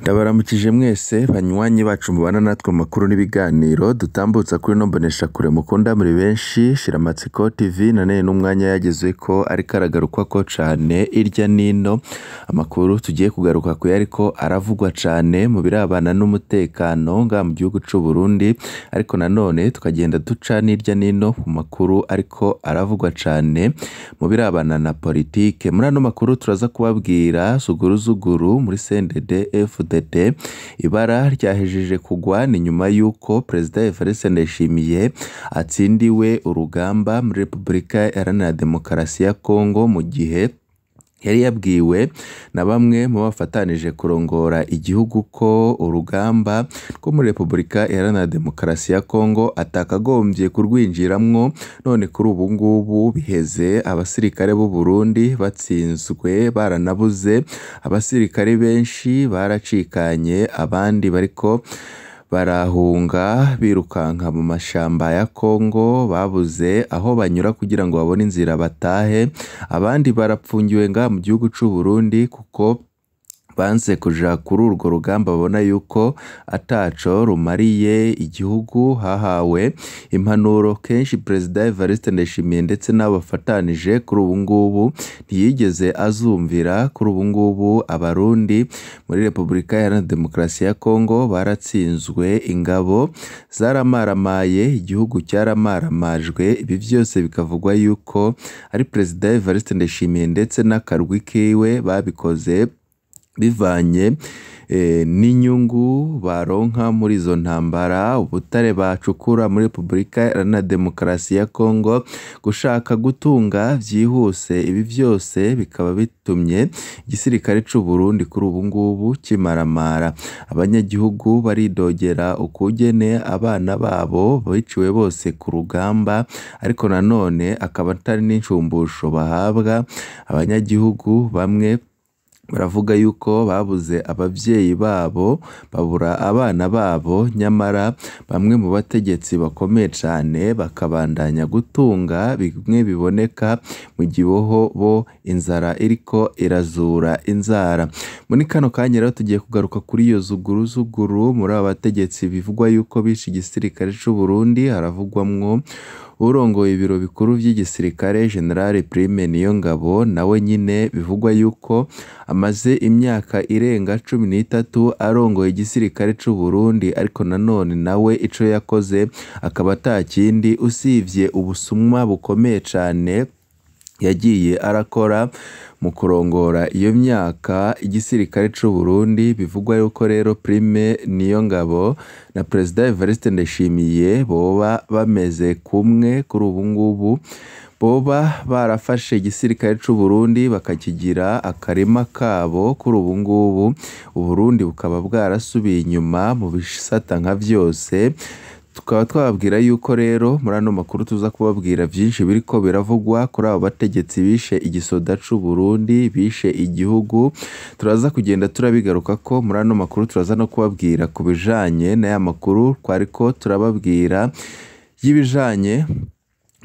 Ndabaramukije mwese banywanyi bacu mubana natwe mu makuru n'ibiganiro dutambutsa kuri ino mboneshakure mukunda muri benshi. Shiramatsiko TV nanone n'umwanya yagezweko ariko aragarukwako cane irya nino. Amakuru tugiye kugaruka kuyo ariko aravugwa cane mu birabana n'umutekano ngaha mu gihugu c'u Burundi, ariko nanone tukagenda duca n'irya nino mu makuru ariko aravugwa cane mu birabana na politike. Muri ano makuru turaza kubabwira zuguruzuguru muri CNDD FDD ibara ryahejeje kugwa, ni nyuma y'uko Perezida Evariste Ndayishimiye atsindiwe urugamba muri Repubulika Iharanira Demokarasi ya Kongo, mu gihe yari yabwiwe na bamwe mu bafatanije kurongora igihugu ko urugamba rwo muri Repubulika Iharanira Demokarasi ya Kongo atakagombye kurwinjiramwo. None kuri ubu ngubu biheze abasirikare b'u Burundi batsinzwe, baranabuze abasirikare benshi, baracikanye, abandi bariko barahunga birukanka mu mashamba ya Kongo, babuze aho banyura kugira ngo babone inzira batahe. Abandi barapfungiwe ngaha mu gihugu c'u Burundi kuko banse kuja kuri urwo rugamba, babona yuko ataco rumariye igihugu. Hahawe impanuro kenshi Perezida Evariste Ndayishimiye ndetse n'abo bafatanije, kuri ubu ngubu ntiyigeze azumvira. Kuri ubu ngubu Abarundi muri Repubulika Iharanira Demokarasi ya Kongo baratsinzwe, ingabo zaramaramaye, igihugu cyaramaramajwe. Ibi vyose bikavugwa yuko ari Perezida Evariste Ndayishimiye ndetse n'akarwi kiwe babikoze bivanye n'inyungu baronka muri izo ntambara, ubutare bacukura muri Repubulika Iharanira Demokarasi ya Kongo, gushaka gutunga vyihuse. Ibi vyose bikaba bitumye igisirikare c'u Burundi kuri ubu ngubu kimaramara. Abanyagihugu baridogera ukugene abana babo biciwe bose ku rugamba, ariko nanone akaba atari n'incumbusho bahabwa. Abanyagihugu bamwe baravuga yuko babuze abavyeyi babo, babura abana babo, nyamara bamwe mu bategetsi bakomeye cane bakabandanya gutunga bimwe biboneka mu giboho bo inzara iriko irazura inzara. Muri kano kanya rero tugiye kugaruka kuri iyo zuguruzuguru muri aba bategetsi bivugwa yuko bishe igisirikare c'u Burundi. Haravugwamwo urongoye ibiro bikuru vy'igisirikare General Prime Niyongabo, nawe nyine bivugwa yuko amaze imyaka irenga 13 arongoye igisirikare c'u Burundi, ariko nanone nawe ico yakoze akaba atakindi usivye ubusumwa bukomeye cane yagiye arakora mu kurongora iyo myaka igisirikare c'u Burundi. Bivugwa yuko rero Prime Niyongabo na Perezida Evariste Ndayishimiye boba bameze kumwe. Kuri ubu ngubu boba barafashe igisirikare c'u Burundi bakakigira akarima kabo. Kuri ubu ngubu Uburundi bukaba bwarasubiye inyuma mu bisata nka vyose. Tukaba twababwira yuko rero muri ano makuru tuza kubabwira vyinshi biriko biravugwa kuri abo bategetsi bishe igisoda c'u Burundi, bishe igihugu. Turaza kugenda turabigaruka ko muri ano makuru. Turaza no kubabwira ku bijanye n'aya makuru twariko turababwira y'ibijanye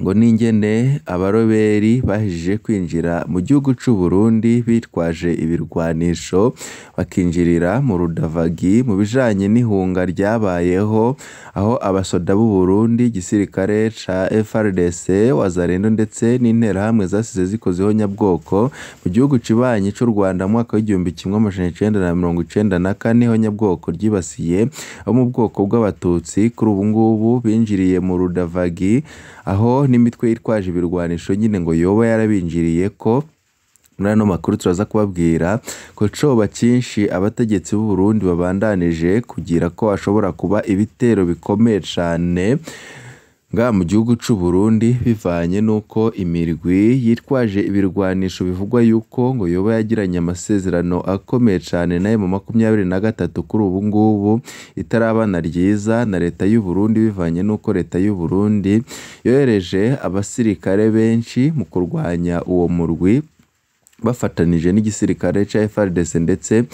ngo n'ingene abaroberi bahejeje kwinjira mu gihugu c'u Burundi bitwaje ibirwanisho, bakinjirira mu Rudavagi, mu bijanye n'ihunga ryabayeho aho abasoda b'u Burundi, igisirikare ca FARDC, Wazalendo ndetse n'interahamwe zasize zikozeho nyabwoko mu gihugu cibanyi c'u Rwanda mu mwaka w'1994, ho nyabwoko ryibasiye abo mu bwoko bw'Abatutsi. Kuri ubu ngubu binjiriye mu Rudavagi, aho n'imitwe yitwaje ibirwanisho nyine ngo yoba yarabinjiriye ko. Muri ano makuru turaza kubabwira ko coba cinshi abategetsi b'u Burundi babandanije kugira ko hashobora kuba ibitero bikomeye cane ngaha mu gihugu c'u Burundi, bivanye n'uko imirwi yitwaje ibirwanisho bivugwa yuko ngo yoba yagiranye amasezerano akomeye cane nayo mu 23 kuri ubu ngubu itarabana ryiza na leta y'u Burundi, bivanye n'uko leta y'u Burundi yohereje abasirikare benshi mu kurwanya uwo murwi bafatanije n'igisirikare ca FARDC ndetse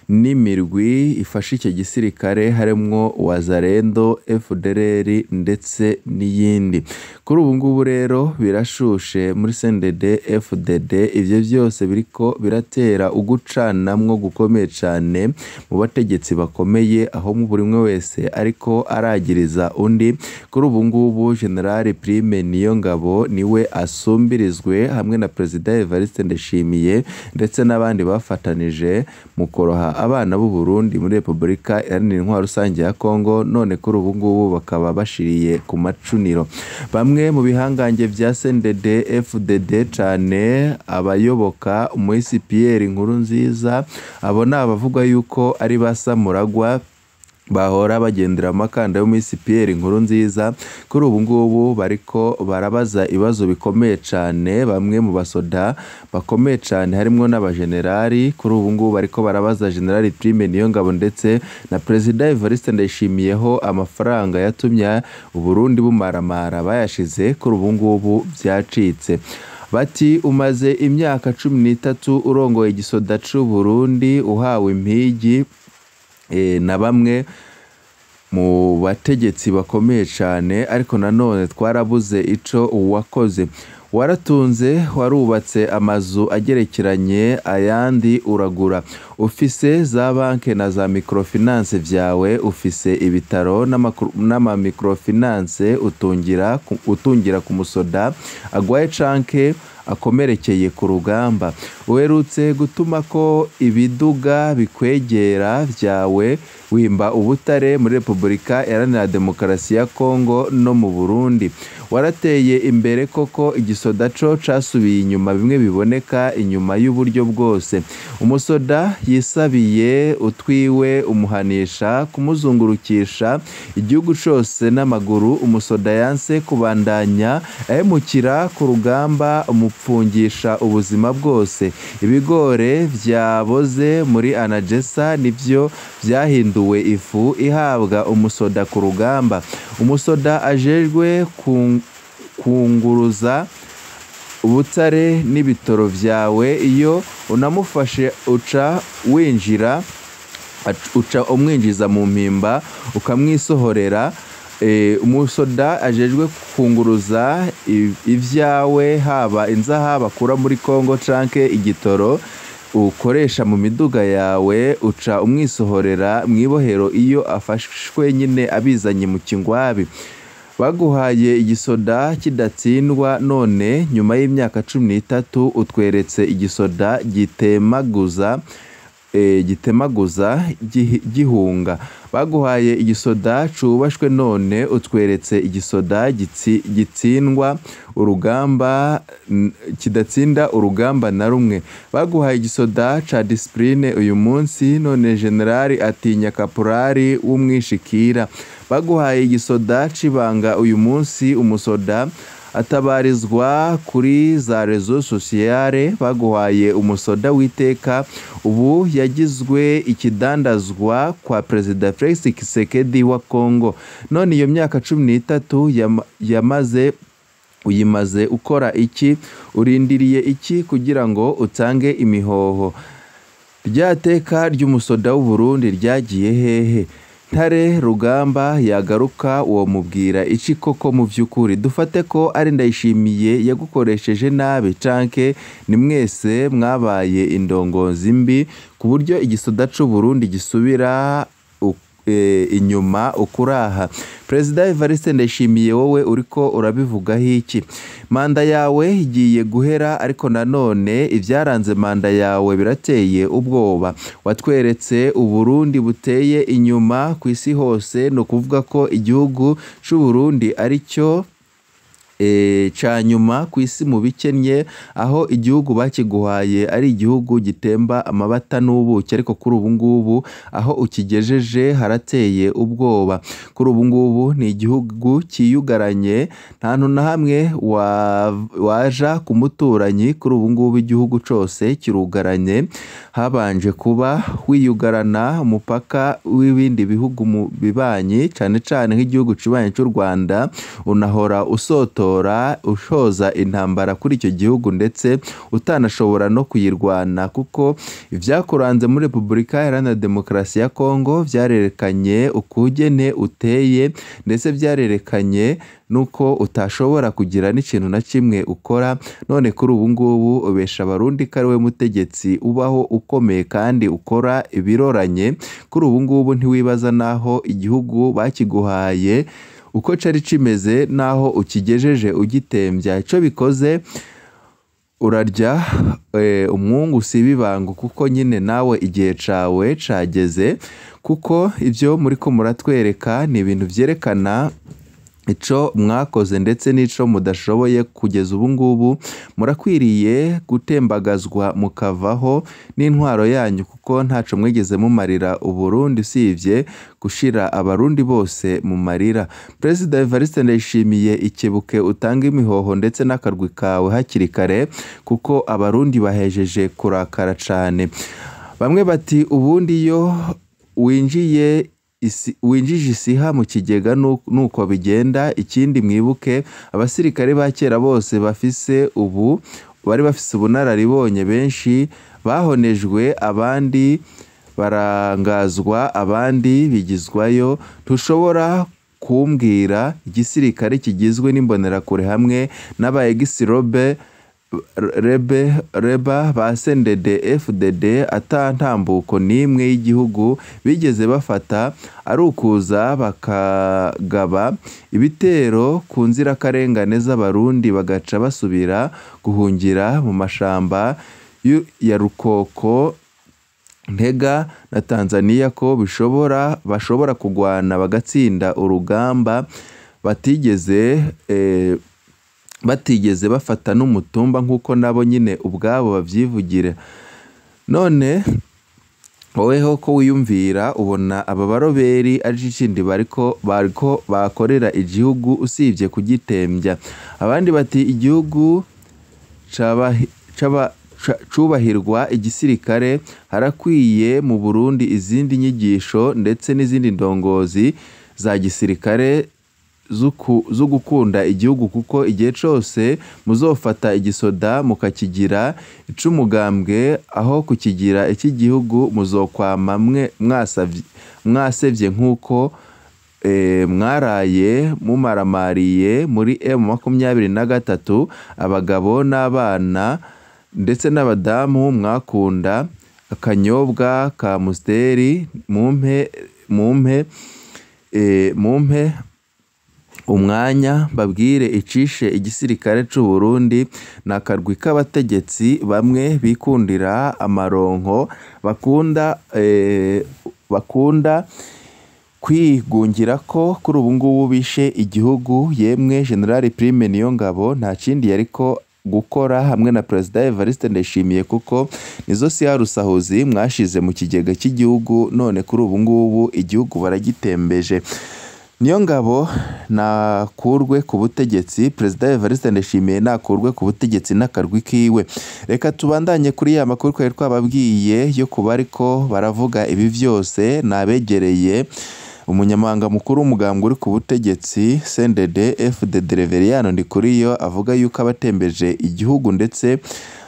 n'imirwi ifasha icyo gisirikare harimwo Wazalendo, FDLR ndetse n'iyindi. Kuri ubu ngubu rero birashushe muri CNDD FDD, ivyo vyose biriko biratera ugucanamwo gukomeye cane mu bategetsi bakomeye, aho buri umwe wese ariko aragiriza undi. Kuri ubu ngubu General Prime Niyongabo niwe asumbirizwe hamwe na Perezida Evariste Ndayishimiye ndetse n'abandi bafatanije mu koroha abana b'u Burundi muri Repubulika Iharanira Intwaro Rusange ya Kongo, none kuri ubu ngubu bakaba bashiriye ku macuniro. Bamwe mu bihangange vya CNDD FDD cane abayoboka Umuhisi Pierre Nkurunziza, abo ni abavuga yuko ari ba Samuragwa bahora bagendera mu makanda y'Umuhisi Pierre Nkurunziza. Kuri ubu ngubu bariko barabaza ibibazo bikomeye cane bamwe mu basoda bakomeye cane harimwo n'abajenerali. Kuri ubu ngubu bariko barabaza General Prime Niyongabo ndetse na Perezida Evariste Ndayishimiyeho amafaranga yatumye Uburundi bumaramara bayashize. Kuri ubu ngubu vyacitse. Bati umaze imyaka 13 urongoye igisoda c'u Burundi, uhawe impigi na bamwe mu bategetsi bakomeye cane, ariko nanone twarabuze ico wakoze. Waratunze, warubatse amazu agerekeranye, ayandi uragura, ufise za banke na za microfinance vyawe, ufise ibitaro n'ama microfinance utungira ku musoda agwaye canke akomerekeye ku rugamba. Uherutse gutuma ko ibiduga bikwegera vyawe, wimba ubutare muri Repubulika Iharanira Demokarasi ya Kongo no mu Burundi. Warateye imbere koko, igisoda co casubiye inyuma bimwe biboneka inyuma y'uburyo bwose. Umusoda yisabiye utwiwe umuhanisha kumuzungurukisha igihugu cose n'amaguru. Umusoda yanse kubandanya ahemukira ku rugamba umupfungisha ubuzima bwose. Ibigore vyaboze muri Anagesa nivyo vyahinduwe ifu ihabwa umusoda ku rugamba. Umusoda ajejwe kunguruza ubutare n'ibitoro vyawe, iyo unamufashe uca winjira uca umwinjiza mu mpimba ukamwisohorera. Umusoda ajejwe kunguruza ivyawe, haba inzaha bakura muri Kongo canke igitoro ukoresha mu miduga yawe, uca umwisohorera mw'ibohero iyo afashwe nyine abizanye mu kingwabi. Baguhaye igisoda kidatsindwa, none nyuma y'imyaka 13 utweretse igisoda gitemaguza gihunga. Baguhaye igisoda cubashwe, none utweretse igisoda gitsindwa urugamba, kidatsinda urugamba na rumwe. Baguhaye igisoda ca discipline uyu munsi, none generali atinya kaporali w'umwishikira. Baguhaye igisoda c'ibanga uyu munsi, umusoda atabarizwa kuri za réseaux sociales. Baguhaye umusoda w'iteka, ubu yagizwe ikidandazwa kwa Perezida Felix Tshisekedi wa Kongo. None iyo myaka 13 yamaze uyimaze ukora iki? Urindiriye iki kugira ngo utange imihoho? Rya teka ry'umusoda w'u Burundi ryagiye hehe? Ntare Rugamba yagaruka womubwira iki koko? Mu vy'ukuri dufate ko ari Ndayishimiye yagukoresheje nabi, canke ni mwese mwabaye indongozi mbi ku buryo igisoda c'u Burundi gisubira inyuma ukuraha? Perezida Evariste Ndayishimiye, wowe uriko urabivugaho iki? Manda yawe igiye guhera, ariko nanone ivyaranze manda yawe birateye ubwoba. Watweretse Uburundi buteye inyuma ku isi hose, ni ukuvuga ko igihugu c'u Burundi aricyo ca nyuma ku isi mu bikennye, aho igihugu bakiguhaye ari igihugu gitemba amabata n'ubuki, ariko kuri ubu ngubu aho ukigejeje harateye ubwoba. Kuri ubu ngubu ni igihugu ciyugaranye, nta hantu na hamwe waja ku muturanyi. Kuri ubu ngubu igihugu cose kirugaranye, habanje kuba wiyugarana umupaka w'ibindi bihugu mu bibanyi, cane cane nk'igihugu cibanyi c'u Rwanda, unahora usotora urashotora ushoza intambara kuri icyo gihugu ndetse utanashobora no kuyirwana, kuko ivyakuranze muri Repubulika Iharanira Demokarasi ya Kongo vyarerekanye ukugene uteye, ndetse vyarerekanye nuko utashobora kugira n'ikintu na kimwe ukora. None kuri ubu ngubu ubesha abarundi ko ari we mutegetsi ubaho ukomeye kandi ukora ibiroranye. Kuri ubu ngubu ntiwibaza naho igihugu bakiguhaye uko cari kimeze naho ukigejeje ugitembya. Ico bikoze urarya umwungu siba ibango, kuko nyine nawe igihe cawe cageze, kuko ivyo muriko muratwereka ni ibintu vyerekana ico mwakoze ndetse n'ico mudashoboye. Kugeza ubu ngubu murakwiriye gutembagazwa mukavaho n'intwaro yanyu, kuko ntaco mwigeze mumarira Uburundi usivye gushira abarundi bose mu marira. Perezida Evariste Ndayishimiye, ikebuke utange imihoho ndetse n'akarwi kawe hakiri kare, kuko abarundi bahejeje kurakara cane. Bamwe bati ubundi iyo winjiye winjije isiha mu kigega nuko bigenda. Ikindi mwibuke abasirikare ba kera bose bafise ubu bari bafise ubunararibonye, benshi bahonejwe, abandi barangazwa, abandi bigizwayo. Ntushobora kumbwira igisirikare kigizwe n'imbonerakure hamwe n'aba egisirobe rebe reba ba CNDD FDD ata ntambuko n'imwe y'igihugu bigeze bafata, ari ukuza bakagaba ibitero ku nzirakarengane z'abarundi bagaca basubira guhungira mu mashamba ya Rukoko, Ntega na Tanzania, ko bishobora bashobora kugwana bagatsinda urugamba batigeze bafata n'umutumba, nk'uko nabo nyine ubwabo bavyivugira. None woweho ko wiyumvira ubona aba baroberi ari ikindi bariko bakorera igihugu usivye kugitembya. Abandi bati igihugu cubahirwa igisirikare, harakwiye mu Burundi izindi nyigisho ndetse n'izindi ndongozi za gisirikare zo gukunda igihugu, kuko igihe cose muzofata igisoda mukakigira ic'umugambwe aho kukigira icy'igihugu, muzokwama mwasevye nk'uko mwaraye mumaramariye muri M23, abagabo n'abana ndetse n'abadamu mwakunda akanyobwa ka Musteri. Mumpe umwanya babwire icishe igisirikare c'u Burundi n'akarwi k'abategetsi bamwe bikundira amaronko, bakunda kwigungira ko kuri ubu ngubu bishe igihugu. Yemwe General Prime Niyongabo nta kindi yariko gukora hamwe na Perezida Evariste Ndayishimiye, kuko nizo siha rusahuzi mwashize mu kigega cy'igihugu, none kuri ubu ngubu igihugu baragitembeje. Niyongabo nakurwe ku butegetsi, Perezida Evariste Ndayishimiye nakurwe ku butegetsi n'akarwi kiwe. Reka tubandanye kuri ya makuru twari twababwiye yo kuba ariko baravuga ibi vyose nabegereye umunyamabanga mukuru w'umugambwe uri ku butegetsi CNDD FDD Reveriyano Ndikuriyo, avuga yuko abatembeje igihugu ndetse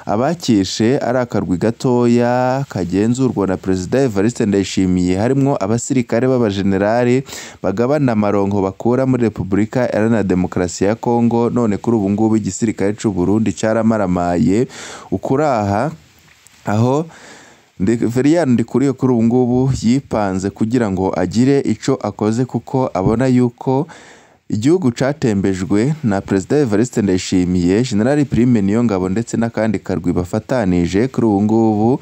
abakishe ari akarwi gatoya kagenzurwa na Perezida Evariste Ndayishimiye, harimwo abasirikare b'abajenerali bagabana amaronko bakura muri Repubulika Iharanira Demokarasi ya Kongo. None kuri ubu ngubu igisirikare c'u Burundi caramaramaye ukuraha, aho Reveriyano Ndikuriyo kuri ubu ngubu yipanze kugira ngo agire ico akoze, kuko abona yuko igihugu catembejwe na Perezida Evariste Ndayishimiye, General Prime Niyongabo ndetse n'akandi karwi bafatanije. Kuri ubu ngubu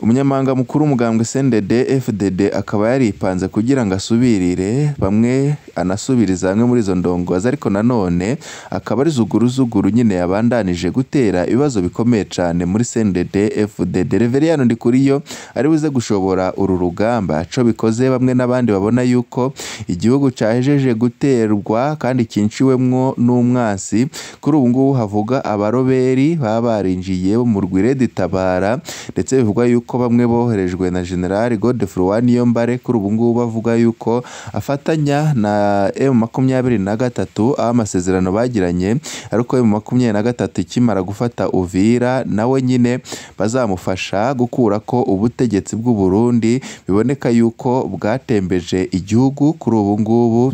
umunyamabanga mukuru w'umugambwe CNDD FDD akaba yaripanze kugira ngo asubirire bamwe, anasubiriza bamwe muri izo ndongozi, ariko nanone akaba ari zuguruzuguru nyine yabandanije gutera ibibazo bikomeye cane muri CNDD FDD. Reveriyano Ndikuriyo ari buze gushobora uru rugamba. Co bikoze bamwe n'abandi babona yuko igihugu cahejeje guterwa kandi cinciwemwo n'umwasi. Kuri ubu ngubu havuga abaroberi baba barinjiye mu rwire ditabara, ndetse bivugwa yuko yuko bamwe boherejwe na General Godefroid Niyombare, kuri ubu ngubu bavuga yuko afatanya na M23, aho amasezerano bagiranye ariko M23 ikimara gufata Uvira nawe nyine bazamufasha gukurako ubutegetsi bw'u Burundi, biboneka yuko bwatembeje igihugu. Kuri ubu ngubu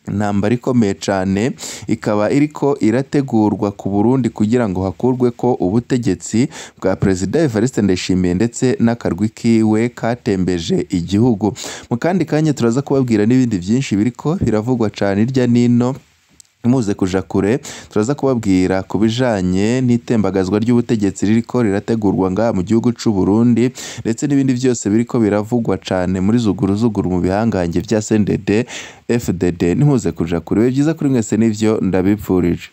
intambara ikomeye cane ikaba iriko irategurwa ku Burundi kugira ngo hakurwe ko ubutegetsi bwa Perezida Evariste Ndayishimiye ndetse n'akarwi kiwe katembeje igihugu. Mu kandi kanya turaza kubabwira n'ibindi vyinshi biriko biravugwa cane hirya nino, muze kuja kure turaza kubabwira ku bijanye n'itembagazwa ry'ubutegetsi ririko rirategurwa ngaha mu gihugu c'u Burundi, ndetse n'ibindi vyose biriko biravugwa cane muri zuguruzuguru mu bihangange vya CNDD FDD. Ntimuze kuja kure, bibe vyiza kuri mwese nivyo ndabipfurije.